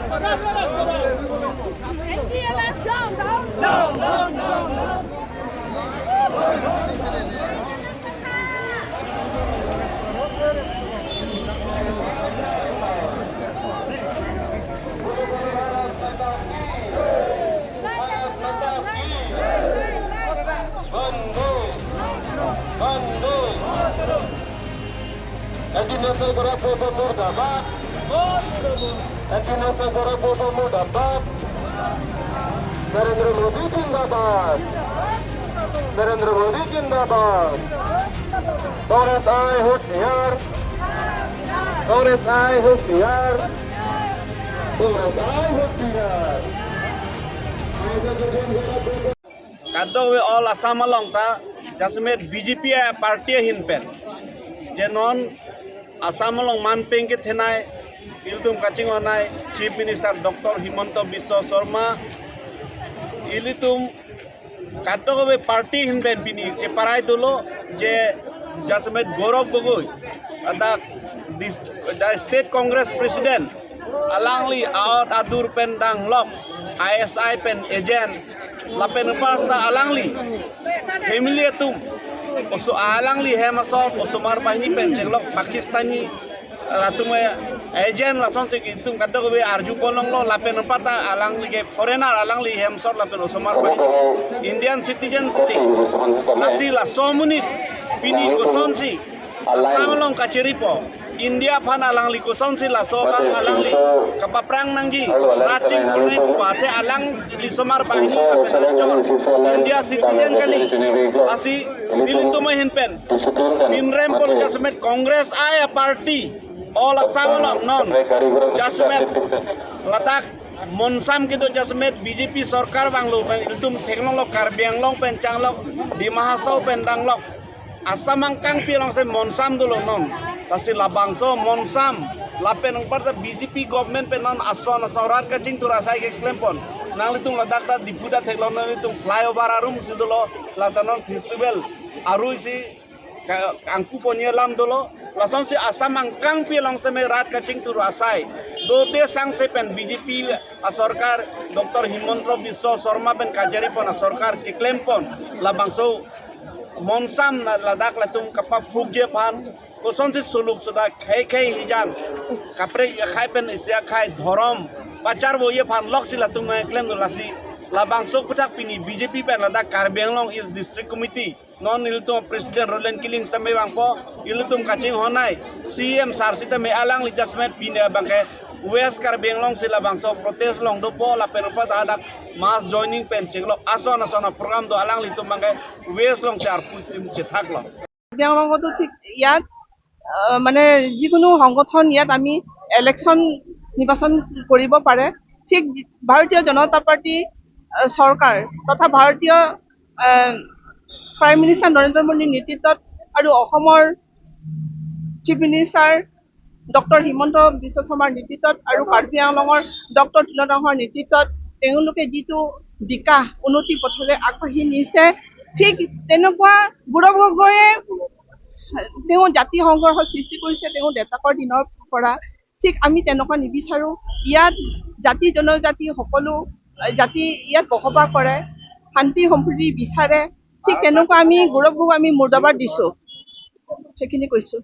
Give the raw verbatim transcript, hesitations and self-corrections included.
N T L S down, down, down, down, down. Anti Nafta Gorok Bobo Murdabad. Anti Nafta Gorok Bobo Murdabad. Narendra Modi Zindabad. Narendra Modi Zindabad. Congress I hostiar. Congress I hostiar. Congress I hostiar. Kadokave all Assam along ta jasemet B J P a party ahin pen, je non Assam along manpeng kethenei, ilitum kachinghonnei Chief Minister Doctor Himanta Biswa Sarma, ilitum kadokave party ahin pen pini cheparai dolo, je jasemet Gaurav Gogoi, adak this, the State Congress President, alangli aot adur pen danglok, I S I pen agent, lapen pas ta alangli family atum, oso alangli hem asor osomar banghini pen chenglok Pakistani latum agent, lasonsi itum kadokave arju ponlonglo, lapen pas ta alangli ke foreigner, alangli hem asor lapen osomar banghini Indian citizen tadi. Lasi laso amonit pini kosonsi Assam along kachiripo, India aphan alangli kosonsi laso abang alangli kapaprang nangji, rat chingthurnei pu athe alangli osomar banghini lapen achor India citizen kali. Lasi ilitum ahin pen, pini rempol jasemet Congress I a party all Assam along non jasemet ladak Monsam kedo jasemet B J P sorkar vanglo pen ilitum theklonglo, Karbi Anglong pen changlok, Dima Hasao pen danglok, Assam angkangpi alongsi Monsam dolo non. Lasi labangso Monsam lapen anparta B J P government pen non ason ason rat kachingthur asai keklempon. Nanglitum ladak ta Diphu ta theklong, nanglitum flyover arum si dolo, lata non festival arui si ka-, kangkuponji alam dolo. Lasonsi Assam angkangpi along setame rat kachingthur asai do, te sangse pen B J P asorkar, Doctor Himanta Biswa Sarma pen kacharipon asorkar keklempon labangso Monsam na ladak latum kapaphukji aphan, kosonsi suluk suda khei khei hijan, kaprek akhai pen isi akhai dhorom pacharvoji aphan loksi latum keklem do. Lasi labangso aphuthak pini B J P pen ladak Karbi Anglong East District Committee, non ilitum President Roland Killing setame vangpo, ilitum kachinghonnei C M sir setame alangli jasemet pini abangke West Karbi Anglong si labangso protest along dopo, lapen pas ta hadak mass joining pen chenglok ason ason aprogram do, alanglitum abangke West alongsi arpu sim chethaklo. Karbi Anglong to thik iyat, আহ, মানে যিকোনো সংগঠন ইয়াত আমি ইলেকশ্যন নিৰ্বাচন কৰিব পাৰে। ঠিক ভাৰতীয় জনতা পাৰ্টি, আহ, চৰকাৰ তথা ভাৰতীয়, আহ, প্ৰাইম মিনিষ্টাৰ নৰেন্দ্ৰ মোদীৰ নেতৃত্বত আৰু অসমৰ চিফ মিনিষ্টাৰ ডক্টৰ হিমন্ত বিশ্ব শৰ্মাৰ নেতৃত্বত আৰু কাৰ্বি আংলঙৰ ডক্টৰ তিলক ডাঙৰ নেতৃত্বত তেওঁলোকে যিটো বিকাশ উন্নতি পথলৈ আগবাঢ়ি নিছে, ঠিক তেনেকুৱা গৌৰৱ গগৈয়ে তেওঁ জাতি সংঘৰ্ষ সৃষ্টি কৰিছে, তেওঁ দেউতাকৰ দিনৰ পৰা। ঠিক আমি তেনেকুৱা নিবিচাৰো। ইয়াত জাতি জনজাতি সকলো, আহ, জাতি ইয়াত বসবাস কৰে, শান্তি সম্প্ৰীতি বিচাৰে। ঠিক তেনেকুৱা আমি গৌৰৱ গগৈক আমি মুৰ্দাবাদ দিছো। সেইখিনি কৈছো।